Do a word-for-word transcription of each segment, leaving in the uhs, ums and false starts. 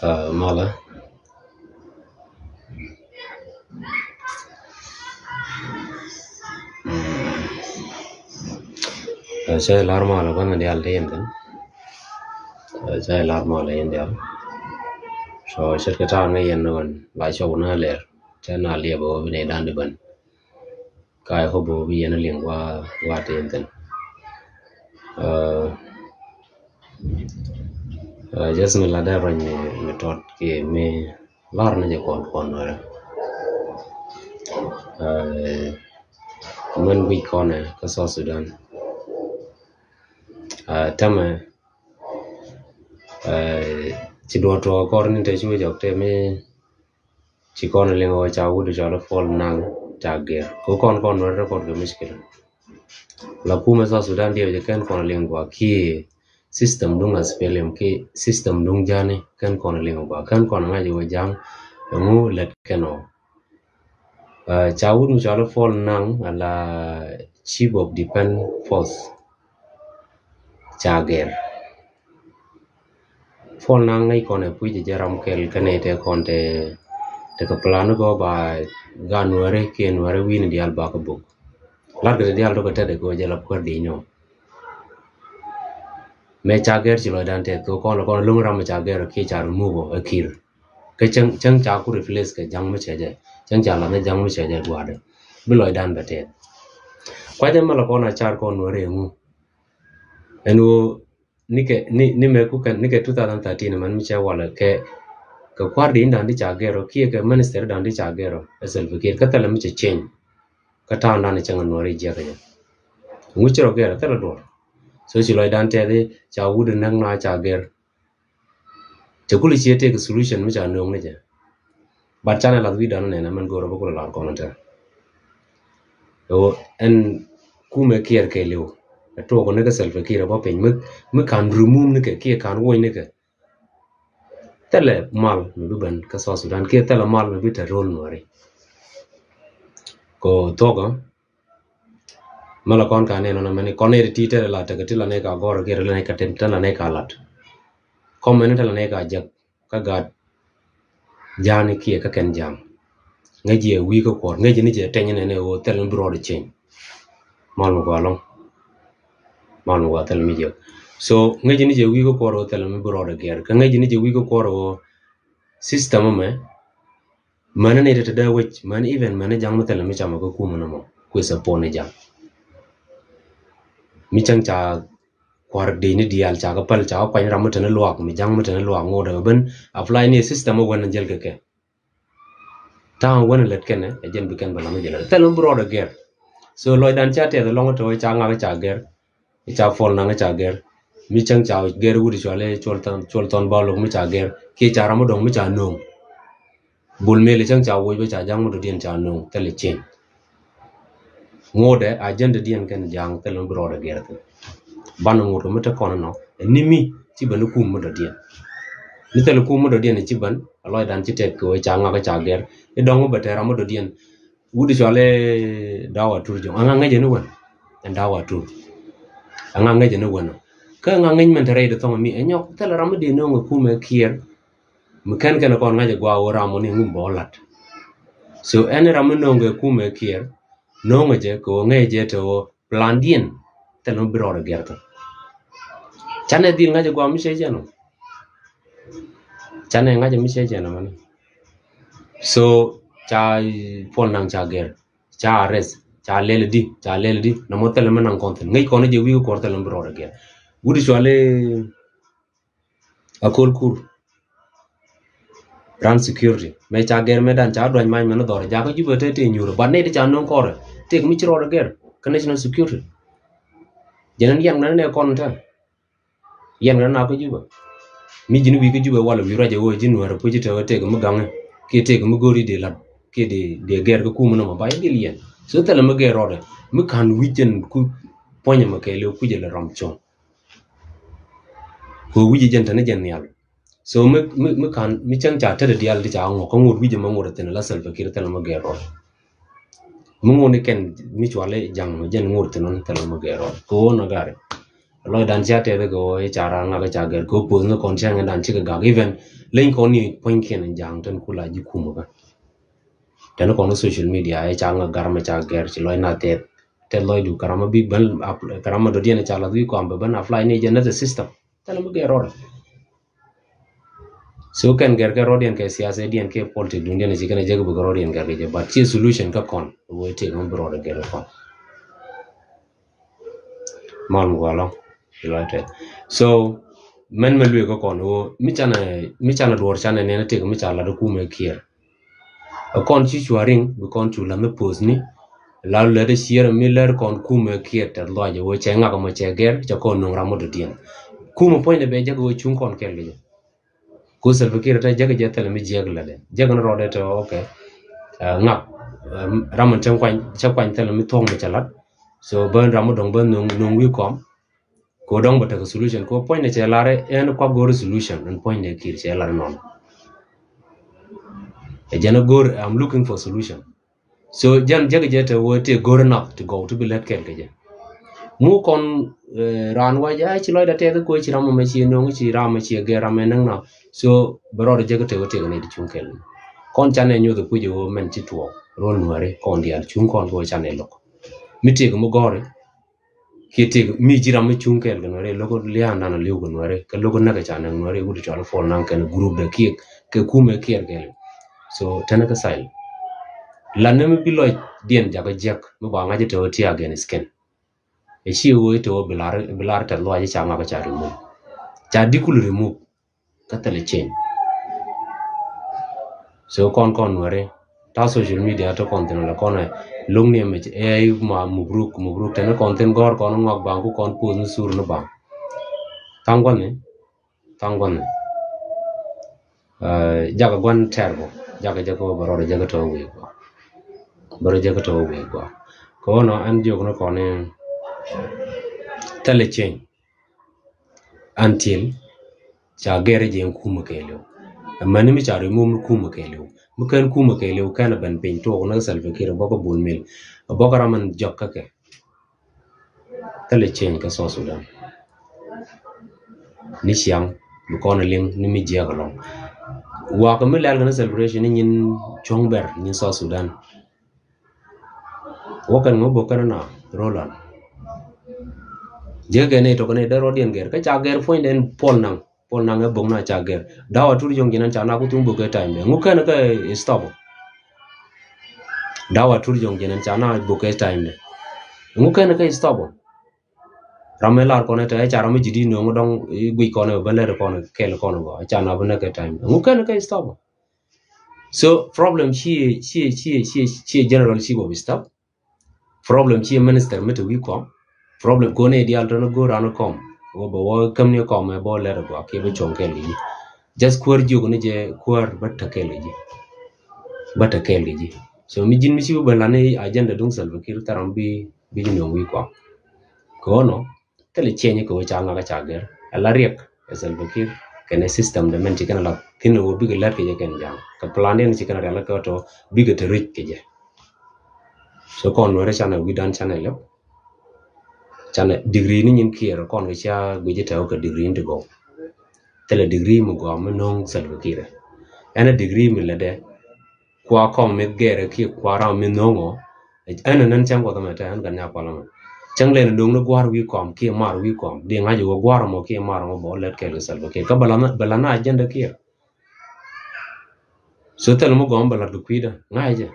Aa, malɛ. Mm. Aa, cä lar malɛ gua̱n dial ti yɛn kän. Aa, cä lar malɛ yɛn dial. So ce̱tkɛ ta̱a̱n ŋäc yɛn ni ɣän la cɔw ni ɣä lɛr. Cä na liɛp ɣä bi nɛy da̱n di ben. Ka I hope bi yɛn liŋ wa, wa ti yɛn thin. Aa, aa, just mi la dee ruany mi, mi tɔt ki mi lar ni jɛ kɔn kɔn wɛrɛ. Aa, mɛn guic kɔnɛ kä South Sudan. Aa, tämɛ, aa, ci duɔt tuɔk kɔr ni te cu jɔk te mi ci kɔn liŋ ɣöö ca wut cɔl Paul Nang ca gɛr. Kɛ kɔn kɔn wɛr record kɛ mushkila. La kumɛ South Sudan diɛw jɛ kɛn kɔn liŋ gua kiɛ system duŋ S P L M kiɛ system duŋ jani kɛn kɔn liŋ gua kɛn kɔn ŋa̱c wä ja̱ŋ. Ɛŋu lɛt kɛn ɔ. Aa, ca wut mi cɔl Paul Nang ala Chief of Defense Force ca gɛr. Paul Nang ŋäc kɔn ɛ puc jɛ ram kɛl kä nɛy tɛ kɔn tɛ, tɛ kɛ plan kɔ ba gaat Nuäri kiɛ Nuäri wi̱ni diaal ba kɛ bok. Lat kɛ ti diaal tɔkɛ tɛt kɛ jɛ la kuäär di nyɔ. Mɛ ca gɛr ci lɔcdan tɛth kɛ kɔn lɔ kɔn lo̱ŋ ram mɛ ca gɛr kiɛ ca remove ɛ Kiir. Kä cäŋ, cäŋ ca ku replace kɛ ja̱ŋ mi cɛ jɛ. Cäŋ ca lath ni ja̱ŋ mi cɛ jɛ gua̱dɛ. Bi lɔcdan bɛ tɛth. Kuacä mɛ la kɔn a car kɔn Nuäri ɛŋu. Ɛn ɣöö nikɛ, ni, ni mɛ ku kɛn, nikɛ two thousand thirteen man mi cɛ walɛ kɛ, kɛ kua̱r di indan di ca gɛr ɔ kiɛ kɛ minister dan di ca gɛr ɔ ɛ Salva Kiir kä thilɛ mi cɛ change. Kä ta̱a̱ŋ dan cɛ ŋa Nuäri jiɛk kɛ jɛ. Ŋu ci rɔ gɛr ɔ thilɛ duɔr. So ci lɔcdan tɛth i̱ ca wut inäk na ca gɛr. Cɛ kuli ciɛ tëëk solution mi ca nööŋ ni jɛ. But canɛ lath wi̱i̱ dan nɛn ɛmɛn go̱o̱r ɔ bä kuli lar kɔn tɛ. Ɣöö ɛn kumɛ Kiir kɛɛliw ɛ tuɔɔk ni kä Salva Kiir ɛ bä piny mi, mi kan remove ni kɛ kiɛ kan woc ni kɛ. Thilɛ mal mi bi ben kä South Sudan kiɛ thilɛ mal mi bi te ro̱l Nuäri. Kɛ thuɔ̱kä mɛ la kɔn ka nɛn ɔnɔ mɛni kɔn nɛy ti ti te la tekɛ ti la nɛy ka gɔr kiɛ ti la nɛy ka tem te la nɛy ka lat. Kɔmɛn te la nɛy ka jek kä gat ja̱a̱ni kiɛ kä kɛn ja̱a̱ŋ. Ŋäc jɛ wi̱i̱ kä kuɔr ŋäc ni jɛ teny nɛn ɛ ɣöö thil ni bi rɔɔd ceny. Mal mi gɔaa lɔŋ. Mal mi gɔaa thil mi jek. So ŋäc ni jɛ wi̱i̱ kä kuɔr ɣöö thil mi bi rɔɔd gɛr kä ŋäc ni jɛ wi̱i̱ kä kuɔr ɣöö system mɛ. Mänä ni te te dee wec mänä even mänä ja̱ŋ mi thilɛ mi camɛ kä kumä nɔmɔ kuɛ support ni ja̱ŋ. Mi cäŋ ca kua̱r dec ni diaal ca kä päl ca kä kuany ram mi te ni luaak mi ja̱ŋ mi te ni luaak ŋot ɛ ben apply ni system mi wän ni jäl kɛ kɛ. Ta̱a̱ŋ wän ni lät kɛnɛ ɛ jɛn bi kɛn bä lam mi jɛ lät thilɛ mi bi rɔɔd ɛ gɛr. So lɔcdan ca tɛth ɛlɔŋ ɛ te wee ca ŋak ca gɛr. I̱ ca Paul Nang i̱ ca gɛr mi cäŋ ca gɛr wut i̱ cual i̱ cual thɔn, cual thɔn ba lok mi ca gɛr kiɛ ca ram mi dɔ̱ŋ mi ca nööŋ. Bol Mel i̱ cäŋ ca woc bä ca ja̱ŋ mi dɔ̱diɛn ca nööŋ thilɛ cieŋ. Ŋotdɛ a jɛn dɔ̱diɛn kɛn ja̱ŋ thilɛ mi bi rɔɔdɛ gɛr thin. Banɛ ŋot kɛ mi te kɔn inɔ ɛ ni mi ci bä ni kum mi dɔ̱diɛn. Mi thilɛ kum mi dɔ̱diɛn i̱ ci bän a lɔcdan ci tɛth kɛ wee ca ŋak i̱ ca gɛr i̱ dɔ̱ŋ mi bä te ram mi dɔ̱diɛn. Wut i̱ cual i̱ Dawa Tur Jɔŋ. Aŋa ŋäcɛ ni wän? Ɛn Dawa Tur. Aŋa ŋäcɛ ni wän? Kä aŋa ŋäc mɛn te rɛy di thɔŋ mi ɛ nyɔk thilɛ ram mi dee nööŋ ɛ kumɛ Kiir. Mi kɛn kɛn kɔn ŋa̱c ɛ gua̱a̱ wä ram wä ni ŋum bä wä lat. So ɛn ram mi nööŋ ɛ kumɛ Kiir nööŋ ɛ jɛ kɛ wä ŋäc jɛ te wä plandiɛn thilɛ mi bi rɔɔd ɛ gɛr thil. Canɛ dhil ŋa̱c ɛ gua̱a̱ mi cɛ jɛ nɔ. Canɛ ŋa̱c ɛ mi cɛ jɛ nɔ mɛn. So ca Paul Nang ca gɛr. Ca arrest, ca lɛl di, ca lɛl di. Nɔmɔ thilɛ mi naŋ kɔn thin. Ŋäc kɔn jɛ wi̱i̱ kuɔr thilɛ mi bi rɔɔd ɛ gɛr. Wut i̱ cual i̱ Akol Kur. Ran security. Mɛ ca gɛr mɛ dan ca duany mac mɛn dhɔr. Jakä Jubɛ te te nyuurɛ. But nɛy ti ca nöŋ kɔrɛ. Tëëk mi ci rɔɔd ɛ gɛr. Kä national security. Jɛn ɛn yɛn mɛn nɛ kɔn te. Yɛn kɛ na kä Jubɛ. Mi ji̱n wi̱i̱ kä Jubɛ walɛ wi̱i̱ ruacɛ wee ji̱n wɛrɛ puc i̱ te wee tëëk mi gaŋɛ kiɛ tëëk mi go̱o̱ri dee la̱t kiɛ dee, dee gɛr kä kumä nɔmɔ ba i̱ dhil yɛn. So thilɛ mi gɛr rɔɔdɛ mi ka̱n wi̱c jɛn ku puɔ̱nyɛ mɛ kɛɛliw kucɛ lɛ ram cuɔ̱ŋ. Kɛ wi̱c jɛn te ni jɛn nhial. So mi, mi, mi ka̱n mi cäŋ ca tetdɛ diaal ti ca ŋuɔ̱k kä ŋot wi̱c ɛmɛ ŋot ɛ thi̱n ala Salva Kiir thilɛ mi gɛr rɔɔdɛ. Mi ŋot ni kɛn mi cuali ja̱ŋ mɛ jɛn ŋot thi̱n ɔn thilɛ mi gɛr rɔɔdɛ kɛ ɣöö na gari. Lɔcdan cia tɛth kɛ ɣöö i̱ ca ran ŋak i̱ ca gɛr kɛ ɣöö poth ni kɔn cia ŋɛ dan cikɛ gak. Even leny kɔn ni puɔ̱nykiɛn in ja̱a̱ŋ tin kula ji̱ kumä kä. Tɛn kɔn social media i̱ ca ŋak gat ram i̱ ca gɛr ci lɔc na tɛth. Tɛth lɔcdu gat ram i̱ bi ben ap-, gat ram i̱ dɔ̱diɛn i̱ ca lath wi̱i̱ kɔam bɛ ben apply ni jɛ nɛth system. Tɛn i̱ bi gɛr rɔɔdɛ. So kɛn gɛr kɛ rɔɔdiɛn kɛ siasa diɛn kɛ politic duŋdiɛn ci kɛn a jek bi kɛ rɔɔdiɛn gɛr kɛ jɛ, but ci solution kä kɔn wee tëk mi bi rɔɔdɛ gɛr kɛ kɔn. Mal mi gua lɔŋ. Ilɔctɛ. So mɛn mɛ luee kä kɔn wee mi canɛ, mi canɛ duɔr canɛ nɛn tëk mi ca lat kumɛ kiɛr. Ɛ kɔn ci cua riŋ bi kɔn cu lath mi poth ni. La lät ɛ cier mi lär kɔn kumɛ kiɛr tɛth lɔac ɛ wee cɛ ŋak ɛmɔ cɛ gɛr cɛ kɔn nuŋ ram mi dɔ̱diɛn. Kumɛ puɔ̱nydɛ bɛ jek wee cuŋ kɔn kɛl kɛ jɛ. Ku Salva Kiir te jek jɛ thilɛ mi jiɛk latdɛ. Jek ni rɔɔdɛ te, okay. Ɛ, ŋak, ɛ, ram in te kuany, cɛ kuany thilɛ mi thuɔ̱k mi cɛ lat. So ben ram mi dɔ̱ŋ ben nuŋ, nuŋ wi̱i̱ kɔm. Ko dɔ̱ŋ bɛ tekɛ solution. Ko puɔ̱nydɛ cɛ lar ɛn kuak go̱o̱r solution. Ɛn puɔ̱nydɛ Kiir cɛ lar nɔn. Ɛ jɛn a go̱o̱r, I'm looking for solution. So jɛn jek jɛ te wee te go̱r nath ti gɔw ti bi lät kɛl kɛ jɛ. Mu kɔn, eh, raan wa jɛ, "Ai, ci lɔcda tɛth ko ci ram mɛ ci nöŋ, ci ram mɛ ci gɛr ram mɛ näŋ na." So bɛ rɔɔdɛ jek te wee te kɛ nɛy ti cuŋ kɛl. Kɔn canɛ nyoth kui̱c wee mɛn ci tuɔɔk rol Nuɛri kɔn diaal cuŋ kɔn kɛ wee canɛ lo̱k. Mi tëk mi gɔ̱ri kiɛ tëk mi ji̱ ram mi cuŋ kɛɛl kɛ Nuɛri, lo̱k lia̱a̱ nan a li̱w kɛ Nuɛri, kɛ lo̱k näk ca näk Nuɛri wut cɔal Paul Nang kɛn group dɛ kiɛ kɛ kumɛ kiɛɛr kɛɛl. So tɛn kä sil. Lan ni mi bi lɔcdiɛn jakä jiäk mi ba ŋa̱c tɛ wä ti against kɛn. Ɛ ci wee tɛ wä bi lar, bi lar tɛth lɔac ca ŋak ca remove. Ca di kul remove. Kä thilɛ change. So kɔn kɔn Nuɛri ta̱ social media ti kɔn thin la kɔn ɛ lo̱ŋ ni mɛ ɛ ma mubruk, mubruk tɛn kɔn thin gɔ̱r kɔn ŋɔak baŋ ku kɔn post ni sur ni baŋ. Thaŋ gua̱ni, thaŋ gua̱ni. Ɛ, jakä gua̱n tɛr bä, jakä jakä bä rɔɔdɛ jakä tɔ wee gua. Bä rɔ jakä tɔ wee gua. Kɛ ɣöö nɔ ɛn jiök ni kɔn ni thilɛ change. Until ca gɛr jɛ ɛn kumɛ kɛɛliw. Ɛmɛni mi ca remove mi kumɛ kɛɛliw. Mi kɛn kumɛ kɛɛliw kɛn ɛ ben piny tuɔk ni Salva Kiir bɔk ɛ Bol Mel. Ɛ bɔk ɛ ram ɛn jɔk kä kɛ. Thilɛ change kä South Sudan. Ni ciaŋ bi kɔn ɛ liŋ ni mi jiɛk ɛlɔŋ. Wakɛ mi lɛl kɛ ni celebration ni nyin cuɔ̱ŋ bɛr nyin South Sudan. Wä kɛn ŋä bok kɛn na rolan. Jek kɛn ni tɔk ni dee rɔdiɛn gɛr kä ca gɛr puɔ̱ny den Paul Nang, Paul Nang ɛ bok na ca gɛr. Dawa Tur Jɔŋ Jiɛn ca na ku thum bok kɛ time de ŋu kɛn kɛ stop. Dawa Tur Jɔŋ Jiɛn ca na bok kɛ time de ŋu kɛn kɛ stop. Ram mi lar kɔn ɛ tɛ ca ram mi ji̱ di nöŋ dɔŋ guic kɔn ɛ bä lɛr kɔn kɛl kɔn gɔ ca na bä nɛ kɛ time de ŋu kɛn kɛ stop. So problem ci, ci, ci, ci, ci general chief of staff. Problem ci minister mi te wi̱i̱ kɔm. Problem kɔn i̱ diaal tɔn go̱o̱r ran kɔm. Wä bɛ wä käm ni kɔm ɛ bä lɛt ɛ gɔaa kiɛ bä cuɔ̱ŋ kɛl kɛ ji̱. Just kuäär jiök ni jɛ kuäär bä te kɛl kɛ ji̱. Bä te kɛl kɛ ji̱. So mi ji̱n mi ci bä ben lan ni agenda duŋ Salva Kiir thɛr ram bi, bi ji̱ nöŋ wi̱i̱ kɔm. Kɛ ɣöö nɔ thilɛ ciɛny kɛ ɣöö ca ŋak ca gɛr. Ala riɛk ɛ Salva Kiir kɛnɛ system de mɛn ci kɛn a la thin ɣöö bikɛ lät kɛ jɛ kɛn ja̱a̱ŋ kɛ plan diɛn ci kɛn a rial kɛ tɔ bikɛ te ric kɛ jɛ. So kɔn Nuɛri canɛ wi̱dan canɛ lɛp. Canɛ degree ni nyin Kiir kɔn kɛ cia guic tɛw kɛ degree ni ti gɔw. Thilɛ degree mi gɔaa mi no̱o̱ŋ Salva Kiir. Ɛn a degree mi lɛ dɛ kua kɔm mi gɛrɛ kiɛ kua ram mi no̱o̱ŋ ɔ. Ɛn a nɛn cäŋ kuɔth ɛmɛ tɛ ɛn kɛ nya kual ɛmɛ. Cäŋ lɛn no̱o̱ŋ ni gua̱r wi̱i̱ kɔm kiɛ mar wi̱i̱ kɔm di ŋa̱c wä gua̱r ɛmɔ kiɛ mar ɛmɔ bɛ wä lɛt kɛɛl kɛ Salva Kiir kä bɛ la na agenda Kiir. So thil mi gɔm bɛ lat kɛ kui̱dä ŋa̱cɛ jɛ.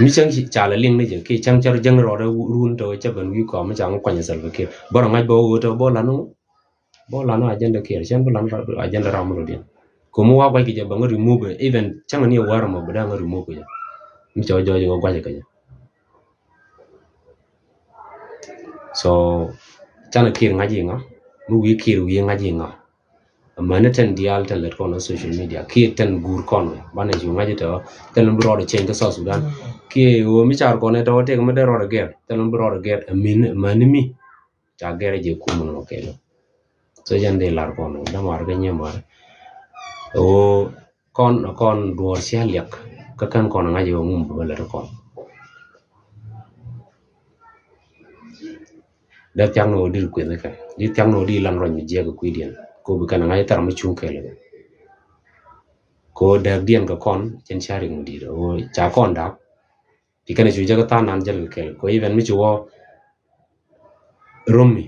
Mi cäŋ ca lɛ liŋ ni jɛ kiɛ cäŋ cär jäŋ rɔɔdɛ run tɔ cä ben wi̱i̱ kɔm mi ca ŋä kuany Salva Kiir bä rɔ ŋa̱c bä wä tɔ bä lan ŋä. Bä lan agenda Kiir cɛn bä lan agenda ram mi rɔ diɛn. Kä mi wa guac kɛ jɛ bä ŋä remove even cäŋ ni wär mɔ bä da ŋä remove kɛ jɛ. Mi cɛ wä jɔɔc kɛ guac kɛ jɛ. So canɛ Kiir ŋa̱c iŋa mi wi̱i̱ Kiir wi̱i̱ ŋa̱c iŋa. Amäni tɛn diaal tɛn lät kɔn social media Kiir tɛn guur kɔn banɛ cu ŋa̱c itɛ tɛn bi rɔɔdɛ change kä South Sudan. Kiir wä mi car kɔn itɛ wä tɛk mi dee rɔɔdɛ gɛr tɛn bi rɔɔdɛ gɛr amin amäni mi. Ca gɛr jɛ kum ni mɔ kɛl. So jɛn dee lar kɔn dämar kɛ nyɛ mar. Ɣöö kɔn kɔn duɔɔr cia liak kä kɛn kɔn ŋa̱c ɣöö ŋum bä lät kɔn. Dee thia̱k ni ɣöö di kueth ni kɛ, di thia̱k ni ɣöö di lan ruac mi jiɛk kɛ kui̱diɛn. Ko bi kɛn a ŋa̱c thar mi cuŋ kɛɛl kɛ. Ko dääkdiɛn kɛ kɔn cɛn ca rik mi di̱i̱t ɣöö ca kɔn da̱k. Ci kɛn a cu jɛ kɛ tha̱a̱ŋ nan jäl kɛ kɛɛl ko even mi ci wä romi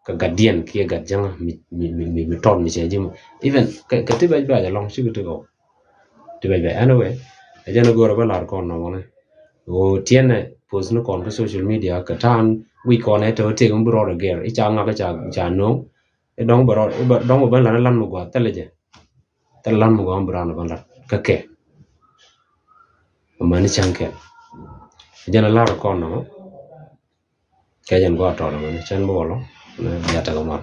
kɛ gatdiɛn kiɛ gat jäŋä mi, mi, mi, mi, mi tɔt mi cɛ ji̱ mɔ. Even kɛ, kɛ ti bɛc bɛc alɔŋ cikɛ ti gɔw. Ti bɛc bɛc. Anyway, ɛ jɛn a go̱o̱rä bä lar kɔn nɔmɔnɛ. Ɣöö tiɛnɛ post ni kɔn kä social media kɛ ta̱a̱n wi̱c kɔn ɛ te wä tëk mi bi rɔɔdɛ gɛr i̱ ca ŋak i̱ ca, ca no̱o̱ŋ. I̱ dɔ̱ŋ bɛ rɔɔd, i̱ bɛ, dɔ̱ŋ bɛ ben lat i̱ lan mi gɔaa thilɛ jɛ. Thilɛ lan mi gɔaa mi bi raan bä lat kä kɛ. Amäni cäŋ kɛl. Jɛn a lar kɔn nɔmɔ. Kɛ jɛn gɔaa tɔɔt amäni cɛn bä wä lɔ. Ni bia tekɛ mal.